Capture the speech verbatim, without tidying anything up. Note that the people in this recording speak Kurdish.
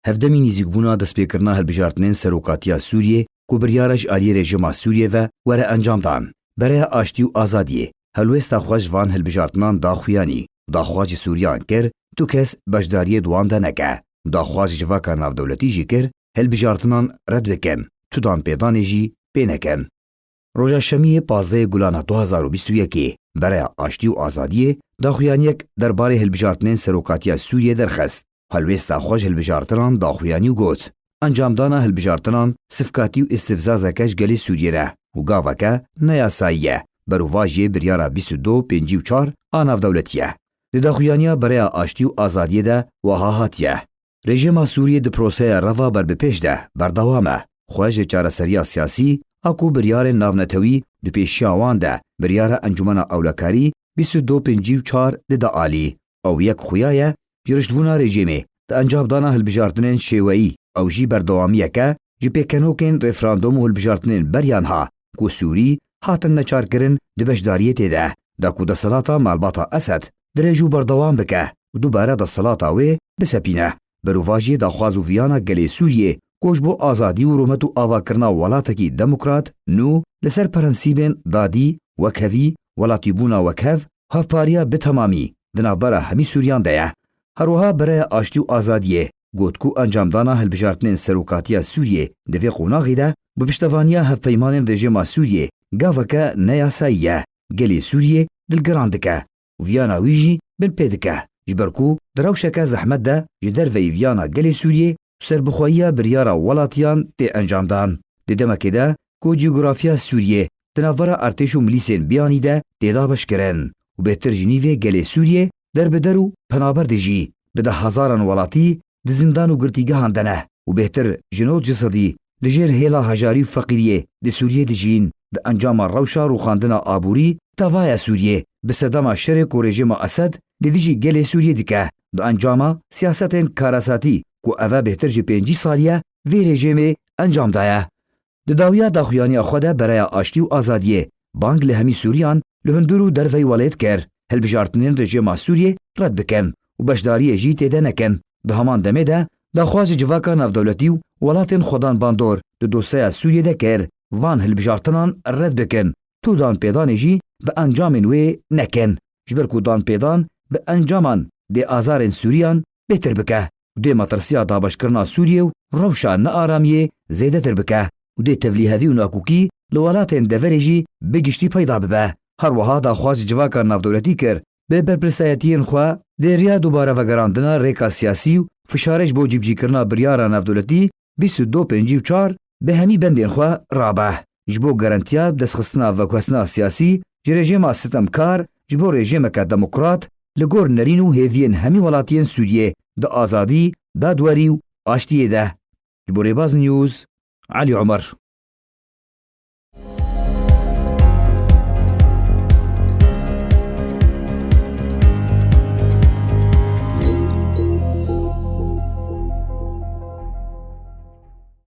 Hevdemî nîzîkbûna destpêkirina hilbijartinên serokatiya Sûriyê ku biryara ji aliyê rejîma Sûriyê ve were encamdan. Bereya Aştî û Azadiyê helwêsta xwe ji van hilbijartinan da xuyanî û daxwaz ji Sûriyan kir tu kes beşdariyê di wan de neke û daxwaz ji civaka navdewletî jî kir hilbijartinan red bikin, tu danpêdanê jî pê nekin. Roja Şemiyê pazdehê Gulana du hazar û bîst û yekê, Bereya Aştî û Azadiyê daxuyaniyek derbarê hilbijartinên serokatiya Sûriyê derxist. Helwêsta xwe ji hilbijartinan daxuyanî û got, encamdana hilbijartinan sifkatî û îstifzazeke ji gelê Sûriyê re û gaveke neyasayî ye, berovajiyê biryara bîst û du pêncî û çar a navdewletî ye. Di daxuyaniya Bereya Aştî û Azadiyê de wiha hatiye, Rejîma Sûriyê di proseya reva berbipêş de berdewam e. Xwe ji çareseriya siyasî a ku biryarên navnetewî di pêşiya wan de biryara Encûmena Ewlekarî bîst û du pêncî û çar dide alî. Ew yek xuya ye ji riştbûna rejîmê di encamdana hilbijartinên şêweyî, ew jî berdewamiyeke ji pêkenokên referandûm û hilbijartinên beriya niha ku Sûrî hatin neçarkirin di beşdariyê tê de, da ku desthilata malbata Esed dirêj û berdewam bike û dubare desthilata wê bisepîne. Berovajiyê daxwaz û viyana gelê Sûriyê ku ji bo azadî û rûmet û avakirina welatekî demokrat, nû li ser prensîbên dadî, wekhevî, welatîbûna wekhev, hevpariya bi temamî di navbera hemî Sûriyan de ye. Her wiha Bereya Aştî û Azadiyê got ku encamdana hilbijartinên serokatiya Sûriyê di vê qonaxê de bi piştevaniya hevpeymanên rejîma Sûriyê gaveke neyasayî ye, gelê Sûriyê dilgiran dike û viyana wî jî binpê dike, ji ber ku di rewşeke zehmet de ji derveyî viyana gelê Sûriyê û serbixweyiya biryara welatiyan tê encamdan. Di demekê de ku cografiya Sûriyê di navbera artêş û milîsên biyanî de tê dabeşkirin û bêhtir ji nîvê gelê Sûriyê der bi der û penaber dijî, bi dehhezaran welatî di zindan û girtîgehan de ne û bêhtir ji nod ji sedî li jêr hêla hejarî û feqîriyê di Sûriyê dijîn. Di encama rewşa rûxandina aborî tevaya Sûriyê, bi sedema şerê ku rejîma Esed li dijî gelê Sûriyê dike, di encama siyasetên karasatî ku eve bêhtir ji pêncî salî ye vê rejîmê encam daye. Di dawiya daxuyaniya xwe de Bereya Aştî û Azadiyê bang li hemî Sûriyan li hundir û derveyî welêt kir, hilbijartinên rejîma Sûriyê red bikin û beşdariyê jî tê de nekin. Di heman demê de daxwaz ji civaka navdewletî û welatên xwedan bandor di dosyeya Sûriyê de kir, van hilbijartinan red bikin, tu danpêdanê jî bi encamên wê nekin, ji ber ku danpêdan bi encaman dê azarên Sûriyan bêhtir bike û dê metirsiya dabeşkirina Sûriyê û rewşa nearamiyê zêdetir bike û dê tevlîhevî û nakokî li welatên deverê jî bi giştî peyda bibe. Her wiha daxwaz ji civaka navdewletî kir, bi berpirsayetiyên xwe dê riya dubare vegerandina rêka siyasî û fişarê ji bo cîbicîkirina biryara navdewletî bîst û du pêncî û çar bi hemî bendên xwe rabe. Ji bo garantiya destxistina veguhestina siyasî ji rejîma sitemkar ji bo rejîmeke demokrat li gor nerîn û hêviyên hemî welatiyên Sûriyê di azadî, dadwerî û aştiyê de. Ji bo Rêbaz News, Elî Omer.